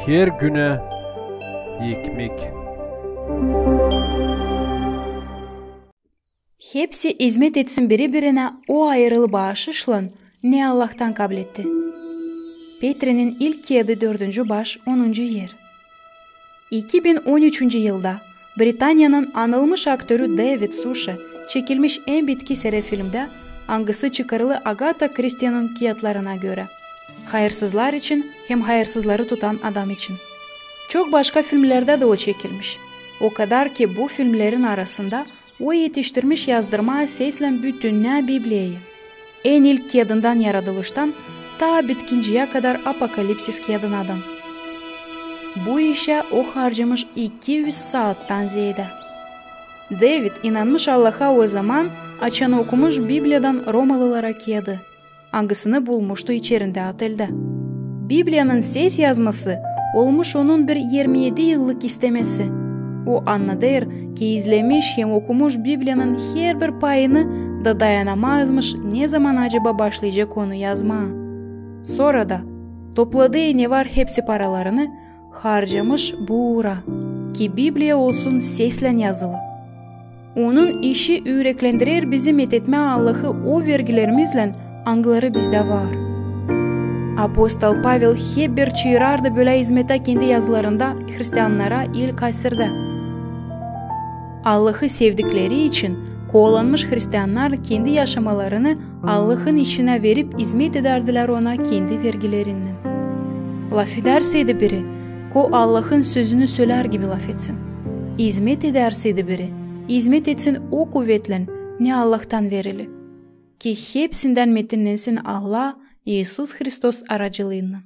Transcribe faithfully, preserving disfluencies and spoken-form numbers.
Her günä ekmek. Hepsi izmet etsin biri-birinä o ayırılı baaşışlan, ne Allahtan kabletti. Petrinin ilk kiyadı, dördüncü baş, onuncu er. İki bin on üçüncü yılda Britaniyanın anılmış aktörü David Suchet çekilmiş en bitki sere filmdä, angısı çıkarılı Agata Kristiyanın kiyatlarına görä, hayırsızlar için hem hayırsızları tutan adam için. Çok başka filmlerdä dä o çekilmiş. O kadar ki bu filmlerin arasında o etiştirmiş yazdırmaa seslän bütünnä Bibliyayı. En ilk kiyadından yaradılıştan taa bitkinciyä kadar Apokalipsis kiyadınadan. Bu işä o harcamış iki üz saattan zeedä. David inanmış Allaha o zaman, açan okumuş Bibliyadan Romalılara kiyadı, angısını bulmuştu içerindä oteldä. Bibliyanın ses yazması olmuş onun bir irmi edi yıllık istemesi. O annadêr, ki izlemiş hem okumuş Bibliyanın herbir payını da dayanamazmış, ne zaman acaba başlayacek onu yazmaa. Sora da topladıı ne var hepsi paralarını harcamış bu uura, ki Bibliya olsun seslän yazılı. Onun işi üüreklendirer bizi metetmää Allahı o vergilerimizlän, angıları bizdä var. Apostol Pavel hep bir çaarardı bölä izmetä kendi yazılarında hristiannara ilk asirdä. Allahı sevdikleri için koolanmış hristiannar kendi yaşamalarını Allahın işinä verip izmet edärdilär Ona kendi vergilerinnän. Lafedärseydi biri, ko Allahın sözünü sölär gibi lafetsin. İzmet edärseydi biri, izmet etsin o kuvetlän, ne Allahtan verili. Ki hepsindän metinnensin Allah İisus Hristos aracılıınnan.